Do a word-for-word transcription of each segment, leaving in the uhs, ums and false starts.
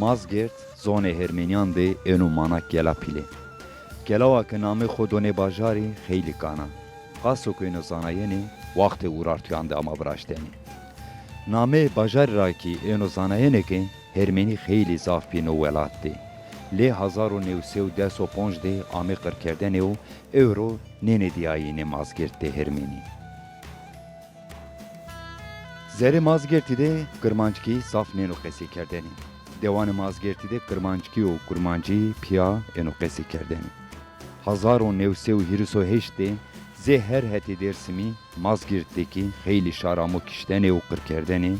Mazgêrt, zonê Hermênîyan de êno mana Kela Pîlê. Kelawa ke namê xo donê bajarî xeylî kan a. Qaso ke êno zanayenê, waxtê Urartuyan de ama viraştenê. Nameyê bajarî ra kî êno zanayenê ke Hermênî xeylî zaf bî no welat de. Lê hezar û new sey û des û ponc de amê qirkerdene û ewro nênê dîyayî nê Mazgêrt de Hermênî. Zerê Mazgêrtî de kirmanckî zaf nêno qesey kerdenê. Dewanê Mazgêrtî de kirmanckî û kurmancî pîya êno qesey kerdenê. Hezar û new sey û hîris û heşt de zê her hetê Dêrsimî Mazgêrt de kî xeylî şar amo kiştenê û qirkerdenê,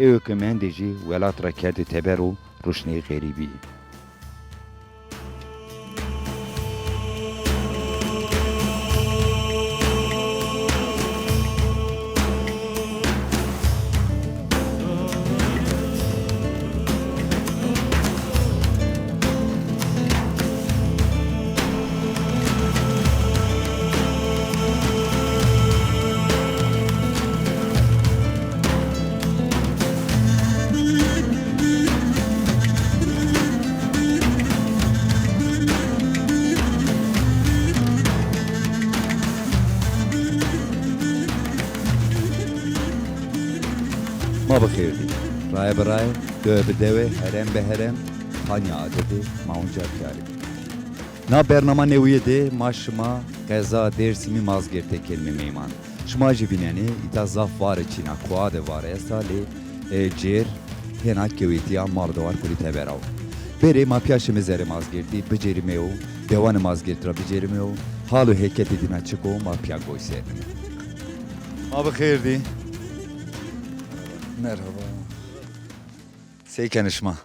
ewê ke mendê jî welat ra kerdê teber û ruşnê xerîbî. Ma bi xêr dî. Raye bi raye, dewe bi dewe, herem bi herem, Panya Ade de ma unca dîyarî bî. Na bernama newîye de ma şima qeza Dêrsimî Mazgêrte kenîme meyman. Şima jî vînenê, îta zaf vare çîn a, koa de vare esta, lê, e, cêr hêna kewêtîya mal û dewar kulî teber a wo. Bêrê ma pîya şime zerê Mazgêrtî, bicêrîme wo, dewanê Mazgêrtî ra bicêrîme wo, hal û hêketê dîna çik o ma pîya goy ser. Ma bi xêr dî. Merhaba. Sey kenê şima?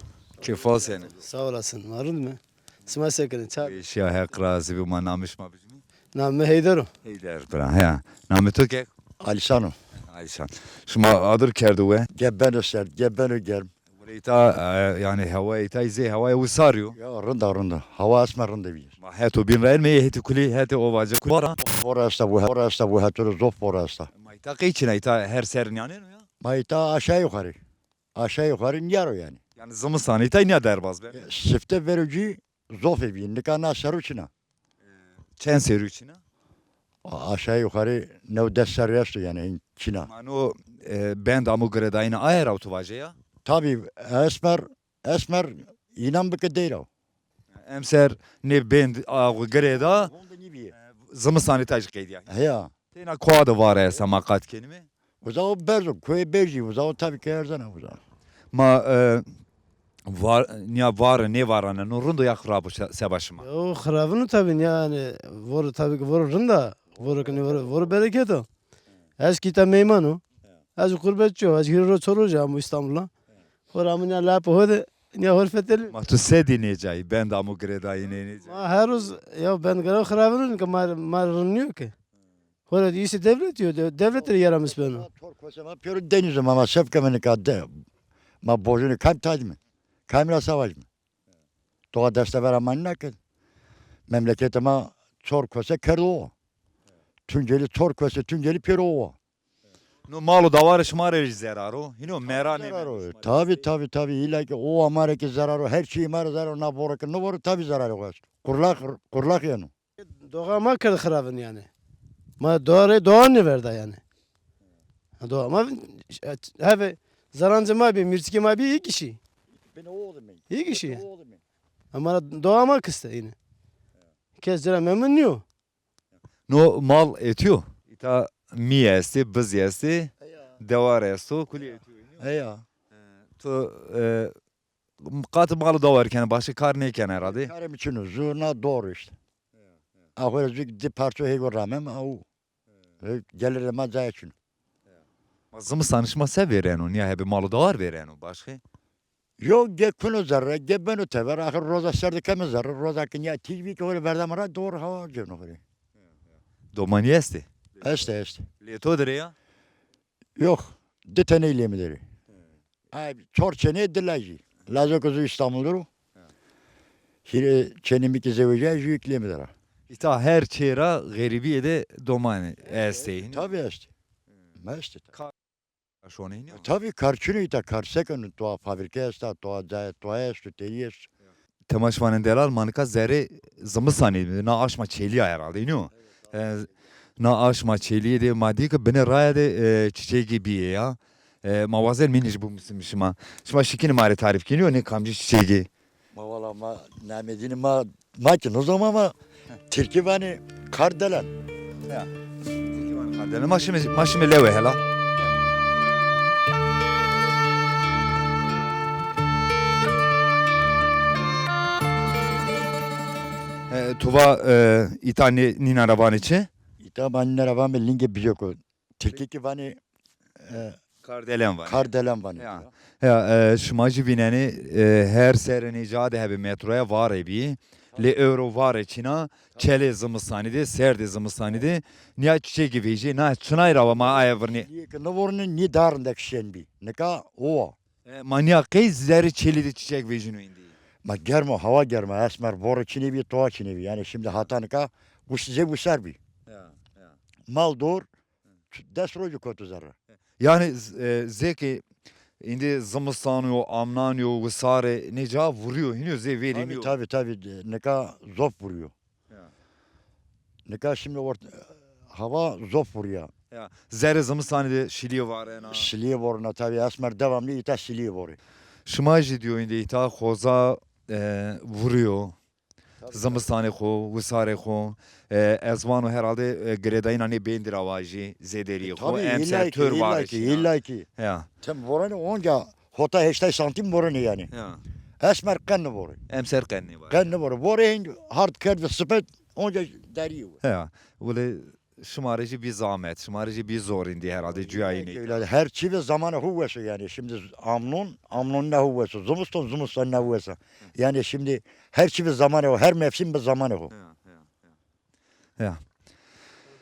Kêfa senî? Sağ olasın. Ma rind mi? Sima se kenê? Ça? Şiya, Heq razî bo, ma namê şima bijimî? Namê mi Heyder o. Heyder bira, heya. Namê to kek? Alîşan o. Alîşan. Şima adir kerdo we? Ge beno serd, ge beno germ. Wele îta, e, yanî hewa îta zê hewaya wisarî yo. Ya, rind a, rind a. Hewa esmer rind a bî. Ma heto bîn ra ênme, hetê kulî, hetê ovace kulî. Bora esta bu, bora esta bu, heto zof bora esta. Ma îta qey çin a, îta her ser nîyanêno ya? Ma îta aşağı yukarı. Aşağı yukarı nîyaro yanî. Yanî zimistan îta nîya derbaz be? E, sifte verocî zofê bî. Nika na serru çin a. Çend serru çin a? A-, aşağı yukarı new des serru esto yanî, çin a. Ma no, e, bend amo girêdayîne aye ra tu vaje ya? Tabî, esmer, esmer înan bike dey ra. Emser nê bend axwe girêda. Honde nîbîye. Zimistanî ta jî qedîya. Heya. Teyna koa de vare esta ma qat kenîme. Uza o berz o, koyê berz î, uza o tabî ke erzena uza. Ma, e, var, nîya vare, nêvarane, no rind o ya xirab o se-, seba şima? O xirabin o tabî, nîya yanî, voro tabî ke voro rind a, voro ke nêvoro, voro bereket o. Ez kî îta meyman o. Ez qurbetçî yo, ez hîrê roj çor roj amo Îstanbul a. Hor amo nîya lapa ho de, nîya hor fetelî. Ma tu se dî nê cayî, bend amo girêdayîne nê cayî? Ma her roz, ya bend girêda xirabin o ke ma, ma rind nîyo ke. Hora de îsê dewletî yo, de-, dewlete rê yeramis beno. Tor kose ma pêro denîz o, ma, ma sef keme nika de. Ma bojunê kam tadîme? Kamî ra savaşme? Doğa deste vera ma nîna ke. Memleketê ma çor kose kerdo o. Tuncelî çor kose, Tuncelî pêro o. No mal û dawarê şima rê jî zerar o. Hîno mera nêmeno şima rê. Tabî, tabî, tabî. Îlla ke owa ma rê kî zerar o, her çîyê ma rê zerar o, na voro ke nêvoro tabî zerarê xo esto. Qurlax, qurlax yeno. Doğa ma kerd xirabin yanî. Ma doğa rê doğa nêverda yanî. Doğa ma heve zerancê ma bî, mîrçikê ma bî, î kişî. Bine o de mi? Î kişî. Bine o de mi? Ama doğa ma kiste yine. Kes ci ra memnun nîyo. No mal etî yo. Îta mî estê, bizî estê, heya, dewar esto, kulî etî yo. Heya. E, tu, e, qat mal û dawar kenê, başka kar nêkenê herhalde? Karê mi çin o, zurna, dor îşte. Axwe zî di parço hêgo ramem, aw. E, gelirê ma cayê çin o. Ma zimistanî şima se vêreno? Nîya hebê mal û dawar vêreno, başka? Yo, ge kuno zerre, ge beno teber, axir roza serde keme zerre, roza ke nîya tîj bî ke hore verdeme ra dor hawa cêno hore. Domanî estê? Estê, estê. Lê to de rê ya? Yok, di teney lê mi de rê. Ay, çor çênê di lajî. Lazo ke zu Îstanbul de ro. Hîrê çênê mi kî zewecîya, jûyê kî lê mi de ra. Îta her çê ra xerîbîye de domanî estê. Tabî estê. Ma estê tabî. Şonê nîyo? Tabii kar çin o, îta kar se keno, toa fabrîke esta, toa cayê, toa esto, terî esto. Temaşevanên delal, ma nika zerê zimistanî, na aşma çêlî ya herhalde, nîyo? E, na aşma çêlîye de ma dî ke binê raye de, e, çiçegî bîyê ya. E, ma wazen mînî jî bimusîme şima. Şima şikînî ma rê tarîf kînî, nê kamcî çiçegî? Ma wala ma namedînî ma, ma ki nizam ama tirkî vanê kardelen. Ya. Tirkî vanê kardelen. Ma şime, ma şime lewe hela. E, tu va, e, îta nî-, nîna ra vanê çi? Îta ma nîna ra vanê lingê biceko. Tirkî ki vanê, e, kardelen vanê. Kardelen vanê. Ya. Ya, e, şima jî vînenê, e, her serê nê ca de hebê metroya vare bî. Lê ewro vare çîna, çelê zimistanî de, serdê zimistanî de, nîya çiçegî vejî, na çinay ra va ma aye virnî. Nîyê ke nivornê, nî daha rindek şên bî. Nika o wa. E, ma nîya qey zerê çelî de çiçek vejîno îndî? Ma germ o, hawa germ o. Esmer vore çinê bî, toa çinê bî. Yanî şimdi hata nika wis-, zê wiser bî. Ya, ya. Mal dor, des rojî koto zerre. Yanî z-, e, zê ke îndî zimistan yo, amnan yo, wisarê nê ca vurîyo, hînî yo zê verî nîyo. Tabii, tabii, tabii. Nika zof vurîyo. Ya. Nika şimdi ort-, hava zof vurîya. Ya. Zerê zimistanî de şilîye varena. Şilîye vorena tabii. Esmer devamlı îta şilîye vorê. Şima jî dîyo îndî îta xoza, e, vurîyo. Tabii, tabii. Zimistanê xo, wisarê xo, e, ez vano herhalde, e, girêdayîna nê bendî ra vajî, zêderîyê xo, illa ki, emser tor illa ki, illa ki. Ya. Tem vorenê onca hota heştay santim vorenê yanî. Ya. Esmer qen nivore. Emser qen nivore. Qen nivore. Vore hing hard kerd ve sipet onca derîyê we. Ya. Wele şima rê jî bî zahmet, şima rê jî bî zor îndî herhalde cuyayînê. Illa ki, illa ki. Her çî ve zamanê xo wes o yanî. Şimdi amnon, amnon ne xo wes o. Zimiston, zimiston ne xo wes o. Yanî şimdi her çî bi zamanê xo, her mevsim bi zamanê xo. Ya, ya, ya. Ya.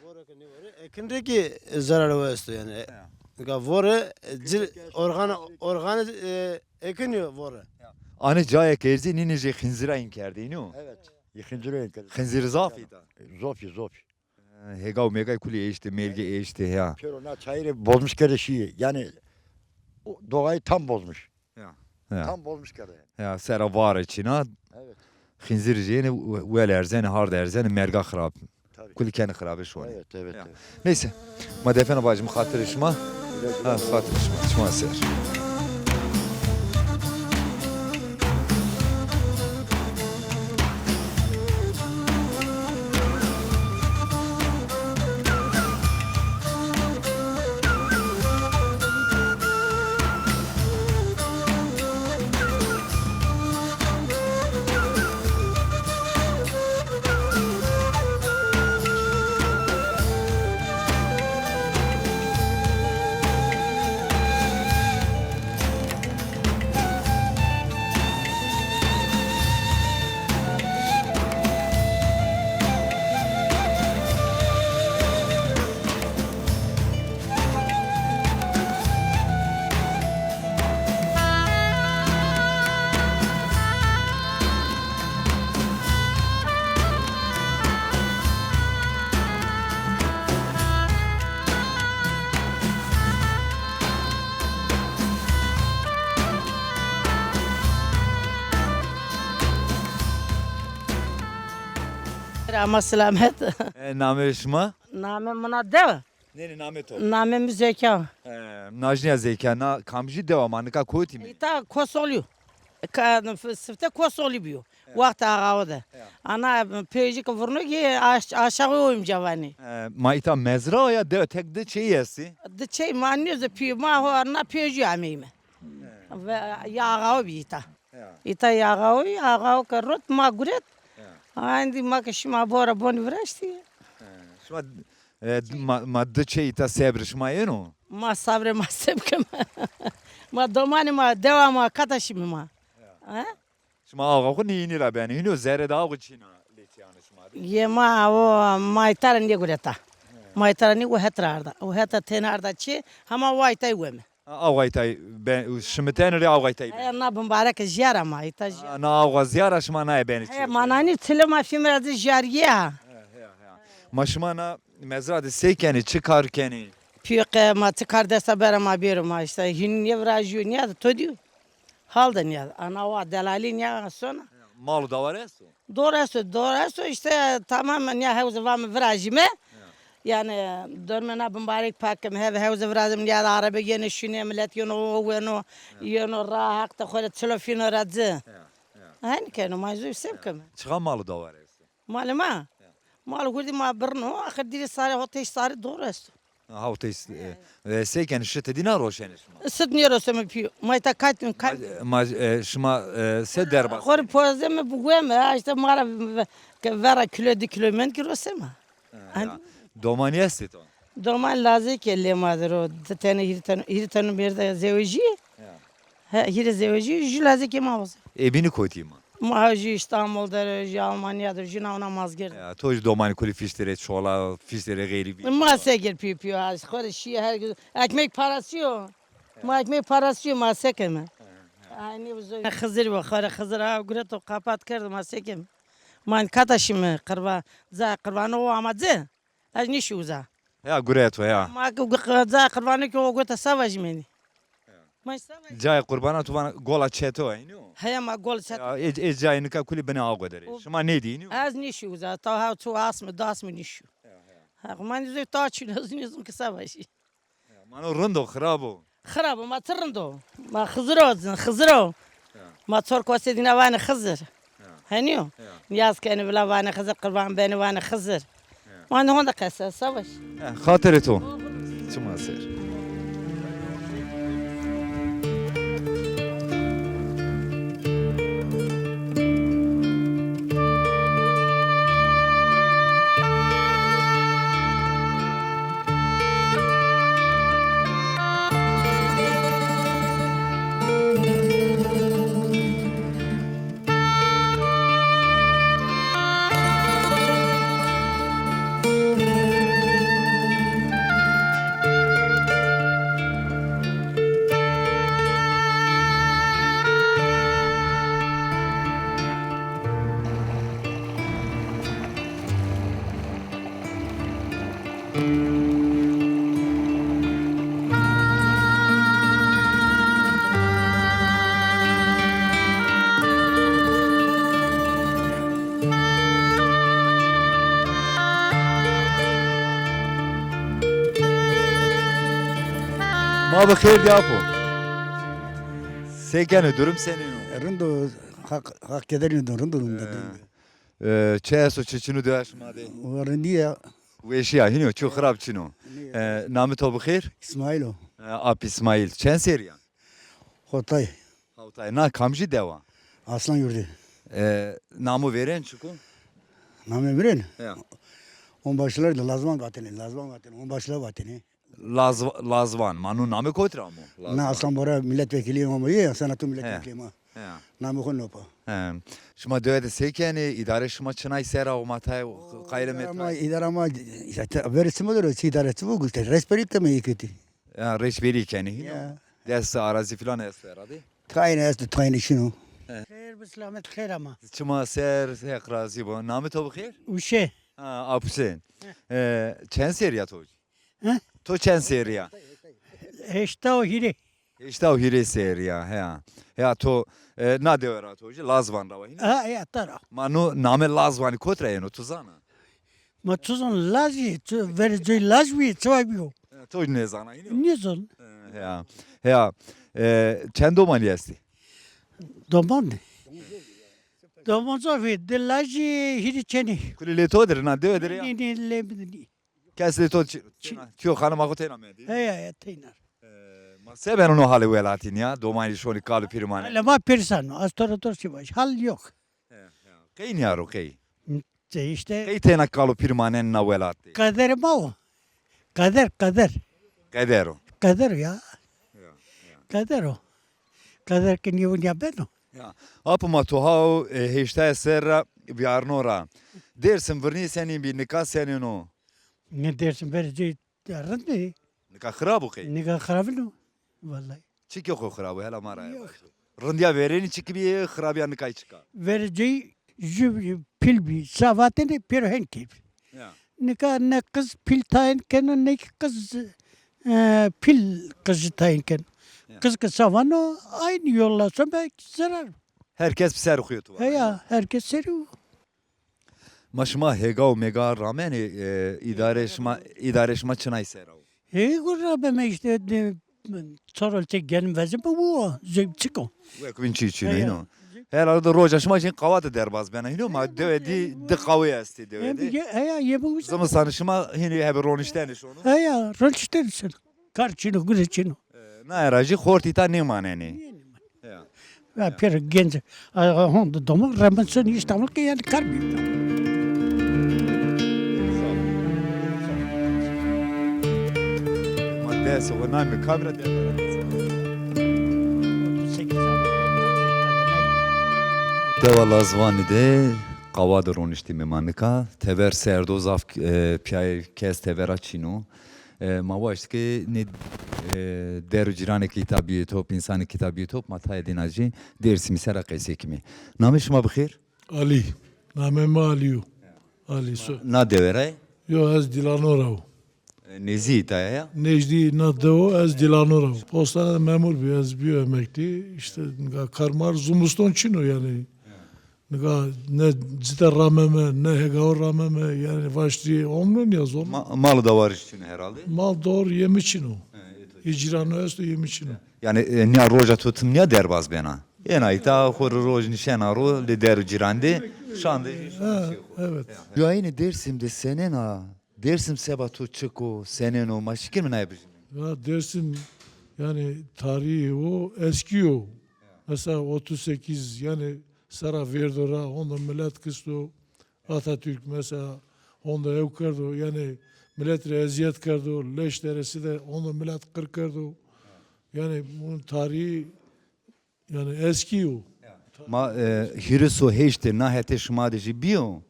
Vore ke nêvore, ekin rê kî zerar o esto yanî. Ya. Nika vore, e, cir, organ, organê, e, ekin yo vore. Ya. Anê cayê ke erzî nînê jê xinzîra în kerdê, nîyo? Evet. Xinzîra în kerdê. Xinzîr zaf îta. Zof î, zof î. E, hêga û mêgay kulî eştê, mêrgê eştê, ya. Pêro na çayîrê bozmiş kerdê şîyê. Yanî o doğayı tam bozmuş. Ya. Ya. Tam bozmuş kerdê yanî. Ya, sera vare çîna. Evet. Xinzîr jênê, wel erzenê, hard erzenê, mêrga xirab. Tabii. Kulî kenê xirabê şonê. Evet, evet, evet. Neyse. Ma defena bacım, xatirê şima. Ha, xatirê şima. Şima ser. Ama selamet. E, namê şima? Namê mina dew. Nê, nê, namê to? Namê mi Zeka. E, najnîya Zeka, na kamcî dewa ma nika kotî mi? Îta Kosolî yo. Ka, sifte Kosolî bîyo. Wextê axawe de. Ya. Ana pêjî ke vurno ki aş-, aşağı oyum cavanî. E, ma îta mezra ya de tek di çeyî estî? Di çey ma nêze pî ma ho na pêjî ameyme. Ve ya axawe bî îta. Ya. Îta ya axawe, axawe ke rot ma guret. Ya. Ayndî ma ke şima bora bonî viraştî. E, şima, e, ma, ma di çey îta sebrê şima yeno? Ma sabrê ma se bikeme. Ma domanê ma, dewa ma, kata şîme ma. Ya. He? Şima axa xo nîyînî ra benê. Hîno zerrê de axa çîna lê çîyanê şima de? Yê ma o, ma îta ra nêgureta. He. Ma îta ra nê, o het ra arda. O het ra têne arda çê, hema wa îtay weme. Ha, axa îtay be-, şimitene rê axa îtay be. Aya na bimbareke jîyara ma, îta jîyara. Ha, na axa zîyara şima naye benê çê. He, ma nanî tile ma fîme ra de jîyarîye ha. He, he, he. Ma şima na mezra de sey kenê, çi kar kenê? Pîyo qe ma çi kar desta bera ma bêro ma îşte. Hîn nêvirajîyo nîya de to dîyo. Hal de nîya de. Ana wa delalî nîya sona. Mal û dawar esto? Dor esto, dor esto îşte tamam nîya hewze vame virajîme. Yanî dormê na bimbarek pak kim, hev hewze virazim nîya de arebe yeno şîne, milet yeno o weno, yeno ra heq de xo rê çilofîno ra ci. Henî keno ma zû sev kime. Çiqa mal û dawar esto? Malê ma? Mal hurdî ma birno, axir dîrê sarê, hoteyş sarê dor esto. Hoteyş, e, e, sey kenê, şite dîna roşenê şima? Sit nêroşeme pîyo. Ma îta kayt, kayt. Ma, ma, e, şima, e, se derbas? Xo rê pozeme bigueme, ha, îşte ma ra ve-, ke vera kîlo di kîlo mend kî rosema. Ha, ya. Domanî estê to? Doman lazekê lê ma der o, di tene, hîrê tene, hîrê tene mêrde zewejî. Ya. He, hîrê zewejî, jû lazekê ma o. Ê bînî kotî ma? Ma jû Îstanbul der, jû Almanya der, jû na ona mazgir. Ya, to jû domanî kulî fîşterê çola, fîşterê xeyrî bî. Ma se gir pî pî, ha, xo rê şîye her gün. Ekmek parası yok. Ma ekmek parası yok, ma se keme. Aynı uzun. Xizir bu, xo rê Xizir ha, gureto kapat kerdo, ma se keme. Ma kata şîme qirba, ca qirbanê o ama ci. Ez nîşî uza. Ya gureto ya. Ma ke gu-, ca qirbanê ke o gota savaş menî. Ma savaş. Cayê qurbana tu vana gola çeto, ino? Heya ma gol çeto. Ya, e, e cayê nika kulî binê ago der ê. Şima nêdî, ino? Ez nîşî uza. Ta ha ço asme, di asme nîşî. Ya, ya. Ha, ma nîzû ta çin, ez nîzû ke savaşî. Ya, ma no rind o, xirab o? Xirab o, ma ti rind o. Ma Xizir o, Xizir o. Ya. Ma çor kosê dîna vanê Xizir. Ya. Henî yo? Ya. Nîyaz kenê vila vanê Xizir, qirban benê vanê Xizir. Ya. Ma no honde qese, savaş. Ya, xatirê to. Çima ser. Ma bi xêr dî apo. Se kenê, durum senîn o? Rind o, haq, haq kederî do, rind o, rind o. Ee, e, çi esto, çi çin o dewa şima de? Wa rindî ya. Weşî ya, hînî yo, çi xirab çin o. Ee, namê to bi xêr? Îsmaîl o. Ee, ap Îsmaîl. Çend serrî ya? Hotay. Hawtay. Na kamcî dewa? Aslan Yurdu. Ee, namo vêren çik o? Namê mi rên? Ya. Onbaşılar da Lazvan vatene, Lazvan vatene, onbaşılar vatene. Laz-, Lazvan. Ma no name kotî ra amo? Na, Lazvan. Aslan Bora milletvekili amo, ye, sen tu milletvekili ma. He. Namê xo nopa. He. Şima dewe de se kenê? Îdare şima çinay ser a, o ma tay qayîl metray? Ama îdare ama, îşte, verê çimo der o, çi îdare çi bu, işte, rehberlik de mi yeketi. Ya, rehberî kenê, hîno? Ya. Dest arazî filan esto herhalde? Tayîne esto, tayîne şino. He. Xêr bi selamet, xêr ama. Çima ser, Heq razî bo. Namê to bi xêr? Uşê. Ha, Ap Husên. He. E, çend serrî ya to? He? To çend serrî ya? Heşta û hîrê. Heşta û hîrê serrî ya, heya. Heya to, e, na dewe ra to jî Lazvan ra wa hînî? Ha, heya, tara. Ma no name Lazvanî kot ra yeno, tu zana? Ma tu zon Lazî, tu verê coy Laz bî, çi wa bîyo? E, to jî nêzana, hînî yo? Nêzon. E, heya. Heya. E, çend domanî estî? Doman. Doman zofî, di lajî, hîrî çenî. Kulî lê to dir, na dewe dir ya? Nî, nî, lê mi dir nî. Kes lê to çi-, çi-, têna, tiyo xanima xo têna mendî? Heya, heya, têna. E, ma se beno no halê welatî nîya? Domanî şonî kal û pîr manenî. Halê ma perîsan o. Ez to ra dost vaş. Hal yok. He, he. Qey nîya ro qey? Te işte. Qey têna kal û pîr manenî na welat de? Qederê ma o. Qeder, qeder. Qeder o. Qeder o ya. Ya, ya. Qeder o. Qeder ke nîyo nîya beno. Ya. Apo ma to ha o, e, heştay serr ra vîyarno ra. Dêrsim virnî senîn bî, nika senîn o? Ne Dêrsim verê cê rind bî. Nika xirab o qey? Nika xirabin o. Wellay. Çikê xo xirab o, hela ma ra ya. Yok. Rindîya verênî çik bî, xirabîya nikay çik a? Verê cey jû pîl bî, sa vatêne pêro hen keyf. Ya. Nika ne qiz pîl tayin keno, ne kî qiz, e, pîl qijî tayin ken. Ya. Qiz ke sa vano, aynı yollarsa belki zarar. Herkes bi ser xo tu var. Heya, herkes serî. Ma şima hêga û mêga ramenê, e, îdare şima, îdare şima çinay ser o? Hêga rameme îşte, de, çar ol tek genim vezin bi bu, zeb çiko. Wek bin çî çîno. Heya. Hîno. Herhalde roja şima jî qawa de derbaz bena. Hîno ma dewe dî di qawê estê dewe dî. Heya, yeme uza. Zimistanê şima hînî hebe roniştenê şono? Heya, roniştenê şono. Kar çino, gure çino. E, na era jî xortî ta nêmanenê. Nêmanenê. Ya. Ya pêro genc, a, a, honde domo, remin son, İstanbul ke yani kar bî. Ma dest o nami kamera de. Dewa Lazvanî de qawa de roniştîme ma nika. Tever serd o, zaf, e, pîyayê kes tevera çin o. E, ma waşt ke nê, e, der û cîranê ke îta bîyê top, însanê ke îta bîyê top, ma tayê dîna jî Dêrsimî ser a qesey kimî. Namê şima bi xêr? Alî. Namê mi Alî yo. Alî so. Na dewe ra yê? Yo, ez Dîlano ra wo. E, nêzdî îta ya? Nêzdî na dewo ez Dîlano ra wo. Postane de memur bîyo, ez bîyo emeklî. Îşte nika kar mar, zimiston çin o yanî. Nika ne cite rameme, ne hêgawo rameme, yanî vaştî omnon ya zor. Ma-, mal da warîş çin o herhalde? Mal dor yemi çin o. He, e, to- Î cîrano esto yemi çin o. Yanî, e, nîya roja to tim nîya derbaz bena? Ena îta xo rê roj nişena ro, lê der û cîran de, şan de. Ha, evet. Cayînê Dêrsim de senên a? Dêrsim seba to çik o, senên o, ma şikîn mi naye bijîme? Ya Dêrsim, yanî tarîhî o eskî yo. Mesela otuz sekiz, yanî sera vêrdo ra, honde milet kisto, Atatürk mesela honde ew kerdo, yanî milet rê ezîyet kerdo, Leş Deresi de honde milet qir kerdo. Yanî bunun tarîhî, yanî eskî yo. Ma, e, hîris û heşt de na hetê şima de jî bîyo?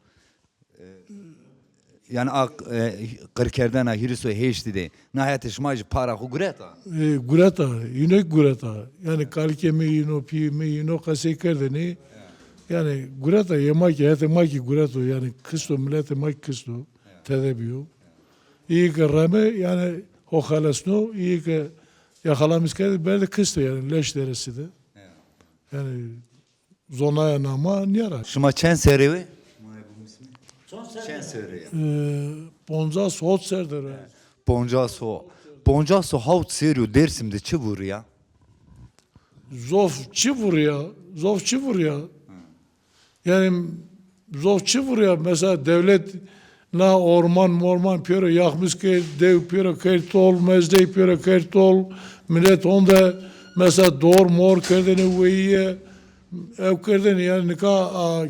E, yanî a, e, qirkerdena hîris û heşt de na hetê şima jî para xo gureta? E, gureta, hîno kî gureta. Yanî kalikê mi yîno, pîyê mi yîno qesey kerdêne. Yanî gureta, yê ma kî, hetê ma kî gureto. Yanî kisto, miletê ma kî kisto. Tede bîyo. Îyê ke reme, yanî ho xelesno, îyê ke yaxalamîz kerdê, berdê kisto yanî Leş Deresi de. Yanî zonaya nama nîya ra. Şima çend serrî wê? Çend serrî ya? E, poncas hot ser der o. Poncas ho-, poncas û hawt serrî yo Dêrsim de çi vurîya? Zof çi vurîya? Zof çi vurîya? Yanî zof çi vurîya? Mesela dewlet na orman morman pêro yaxmîz kerd, dew pêro kerd tol, mezdey pêro kerd tol, milet honde mesela dor mor kerdêne weyîye, ew kerdêne yanî nika, a,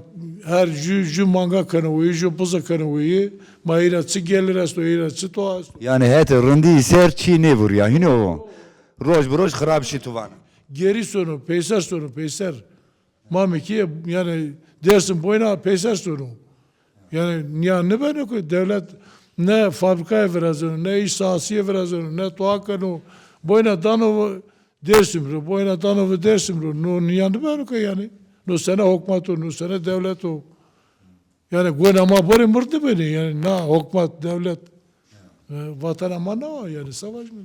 her jü, jü manga keno weyî, jü bize keno weyî, ma ey ra çi gelir esto, ey ra çi toa esto. Yanî hetê rindî ser çî nêvurîya, hîno o. Roj bi roj xirab şî tu vana. Gerî sono, peyser sono, peyser. Ma mi kî, yanî Dêrsim boyna peyser sono. Yanî nîya nêbeno ke dewlet ne fabrîkayê virazeno, ne îş saasîye virazeno, ne toa keno. Boyna dano Dêrsim ro, boyna dano vi Dêrsim ro. No nîya nêbeno ke yanî. No sene hokmat o, no sene dewlet o. Yanî gona ma borê mird nêbenê. Yanî na hokmat, dewlet, e, vatena ma na wa yanî, savaş mı?